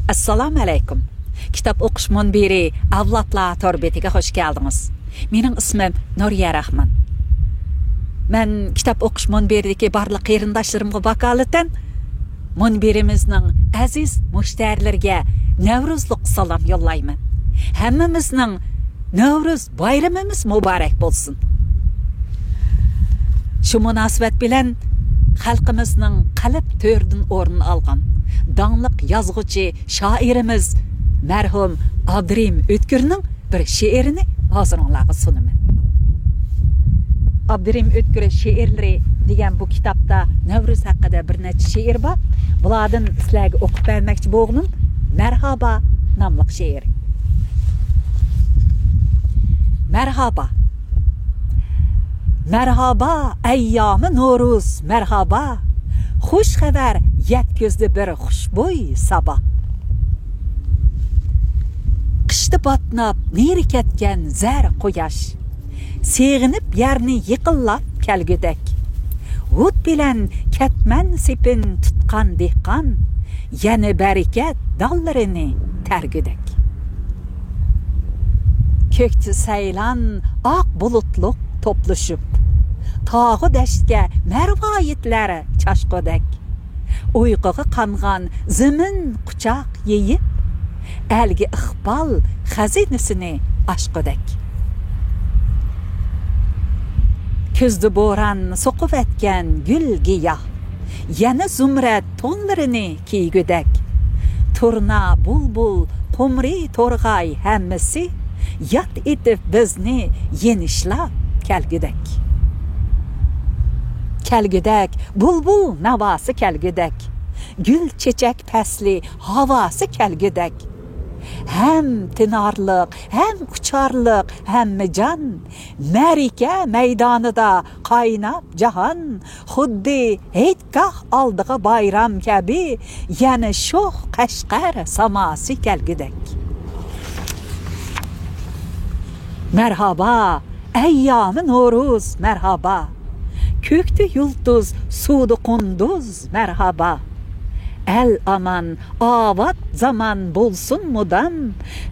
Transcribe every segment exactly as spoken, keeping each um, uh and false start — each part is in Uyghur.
ئەسسالامۇ ئەلەيكۇم. كىتاب ئوقۇش مۇنبىرى ئەۋلادلار تور بېتىگە خۇش كەلدىڭىز. مېنىڭ ئىسمىم نۇرىيە راخمان. مەن كىتاب ئوقۇش مۇنبىرىدىكى بارلىق قېرىنداشلىرىمغا ۋاكالىتەن مۇنبىرىمىزنىڭ ئەزىز مۇشتەرىلىرىگە نەۋرۇزلۇق سالام يوللايمەن. ھەممىمىزنىڭ نەۋرۇز بايرىمىمىز مۇبارەك بولسۇن. شۇ مۇناسىۋەت بىلەن خەلقىمىزنىڭ قەلب تۆرىدىن ئورۇن ئالغان داڭلىق يازغۇچى، شائىرىمىز مەرھۇم ئابدۇرېھىم ئۆتكۈرنىڭ بىر شېئىرىنى ھازىرىڭلارغا سۇنىمەن. ئابدۇرېھىم ئۆتكۈر شېئىرلىرى دېگەن بۇ كىتابتا نەۋرۇز ھەققىدە بىر نەچچە شېئىر بار. بۇلاردىن سىلەرگە ئوقۇپ بەرمەكچى بولغىنىم مەرھابا ناملىق شېئىر. مەرھابا. مەرھابا، ئەييامى نورۇز، مەرھابا. خۇش خەۋەر يەتكۈزدى بىر خۇشبۇي سابا. قىشتا باتناپ نېرى كەتكەن زەر قۇياش، سېغىنىپ يەرنى يېقىنلاپ كەلگۈدەك. ھۇد بىلەن كەتمەن سېپىن تۇتقان دېھقان، يەنە بەرىكەت دانلىرىنى تەرگۈدەك. كۆكتە سەيلان ئاق بۇلۇتلۇق توپلىشىپ، تاغۇ دەشتكە مەرۋايىتلەر چاچقۇدەك. ئۇيقۇغا قانغان زېمىن قۇچاق يېيىپ، ئەلگە ئىقبال خەزىنىسىنى ئاچقۇدەك. كۈزدە بوران سوقۇۋەتكەن گۈل گىياھ، يەنە زۇمرەت تونلىرىنى كىيگۈدەك. تۇرنا، بۇلبۇل، قۇمرى، تورغاي ھەممىسى ياد ئېتىپ بىزنى يېنىشلاپ كەلگۈدەك. كەلگۈدەك، بۇلبۇل ناۋاسى كەلگۈدەك. گۈل چېچەك پەسلى ھاۋاسى كەلگۈدەك. ھەم تىنارلىق، ھەم ئۇچارلىق ھەممە جان، مەرىكە مەيدانىدا قايناپ جاھان، خۇددى ھېيتگاھ ئالدىغا بايرام كەبى، يەنە شوخ قەشقەر ساماسى كەلگۈدەك. مەرھابا، ئەييامى نورۇز، مەرھابا. كۆكتە يۇلتۇز، سۇدا قۇندۇز، مەرھابا. ئەل ئامان، ئاۋات زامان بولسۇن مۇدام،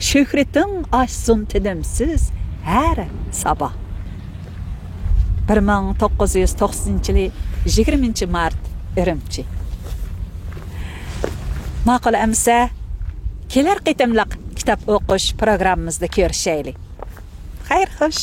شۆھرىتىڭ ئاشسۇن تىنىمسىز ھەر سابا. بىر مىڭ توققۇز يۈز توقسىنىنچى يىلى يىگىرمىنچى مارت، ئۈرۈمچى. ماقۇل ئەمىسە، كېلەر قېتىملىق كىتاب ئوقۇش پروگراممىمىزدا كۆرۈشەيلى. خەير خوش.